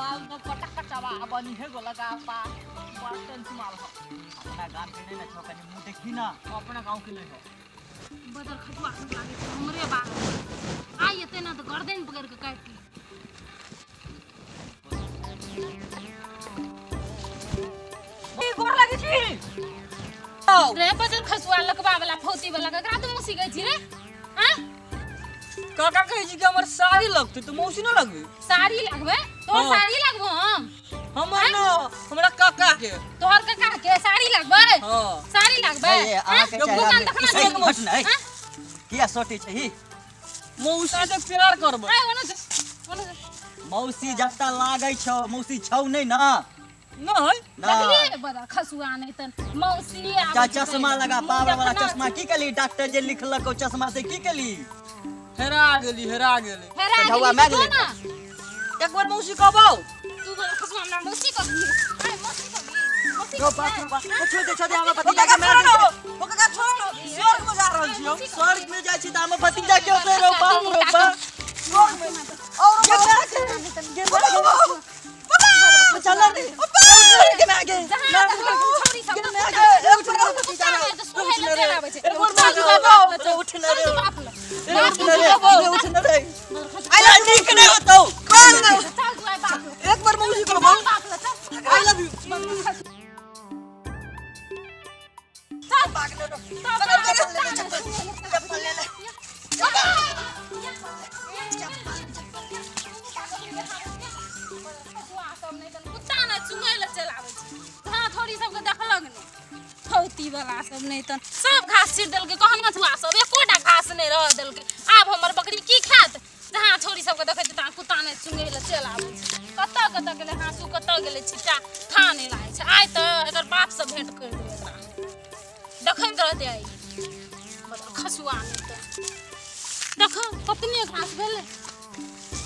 माल तो कटा कटावा बनी है गोला का पा बड़ा टेंशन माल हो। अपना गाम के नहीं ना छो, कनी मुंह देखी ना। अपना गांव के नहीं हो। बदर खटुआ सब लागे छै हमरे बाग। आइ एते ना तऽ गर्दन पकड़ के काटि ली। ई गोर लागे छी। रे बदर खसुआ लकबा वाला फौती वाला ककरा तू मौसी कहै छी रे? हाँ? काका कहै छी कि हमर साड़ी लगतै तऽ मौसी न लगबै। साड़ी लगबै? तोहर हाँ। साड़ी लगबो हम? हमर न, हमरा काका के। तोहर काका के साड़ी लगबै? हाँ। साड़ी लगबै? ए, अहाँके हाँ? चेहरा दुकान मे देखना ई छै। हट ने, हाँ? किया सटै छही? मौसी से प्यार करबै। ए, ओने जो, ओने जो। मौसी जत्ता लागै छौ, मौसी छौ नहि ना। नहीं। देखली बड़ा खसुआ नहीं तन मौसी आबै चा छै। चश्मा लगा, मुँह पावर वाला देखना चश्मा की केली? डॉक्टर जे लिखलक ओ चश्मा से की केली? हेरा गेली, हेरा गेली। हेरा तऽ ढौआ गेली मारि तो लेतै। ना। एक बार मौसी कहबौ। तू बड़ा खसुआ हमरा मौसी कहबी। आय मौसी कहबी। मौसी गो बाप रे बाप, ए, छोड़ दे, छोड़ दे, हमर ओ भतीजा काका के मारि छोड़ो देतै। ओ काका छोड़ो ना, स्वर्ग में जा रहल छियौ। स्वर्ग में जाइ छी तऽ हमर भतीजा के ओतै रौ, बाप रौ बाप। स्वर्ग में और गे माय गे, गे माय गे। चल रे, गे माय गे, जहाँ देखो छौरी सब गे तऽ माय कुत्ता गे, छै, उठ रे, कुत्ता नहि तऽ सुहै लए चलि आबै छै। एक बार चल मार बाप लए, चल। उठ न रे। चल बाप लए। ए, उठ न रे, ए, उठ न रे। अरे नीक नहि होतौ। चल तू आइ बाप लए। एक बार मौसी कहबौ। चल बाप लए, चल। I love you. चल। चप्पल ले ले। कुत्ता ने चुङै लए चलि आबै छै। हाँ, थोड़ी सबके देखलक नहि। फौती वाला सब नहि तऽ सब घास छीट देलकै। कहने छुआ सब एकोटा घास नहि रह देलकै। आब हमर बकरी की खायत? जहाँ छौरी सबके देखै छै तहाँ कुत्ता नहि चुङै लए चलि आबै छै। कतऽ कतऽ गेलै हाँसू, कतऽ गेलै छिट्टा, था नहि लागै छै। आइ तऽ एकर बापसँ भेंट करि देबै एकरा। देखैत रहतै आइ खसुआ नहि तऽ। देख कतने घास भेलै।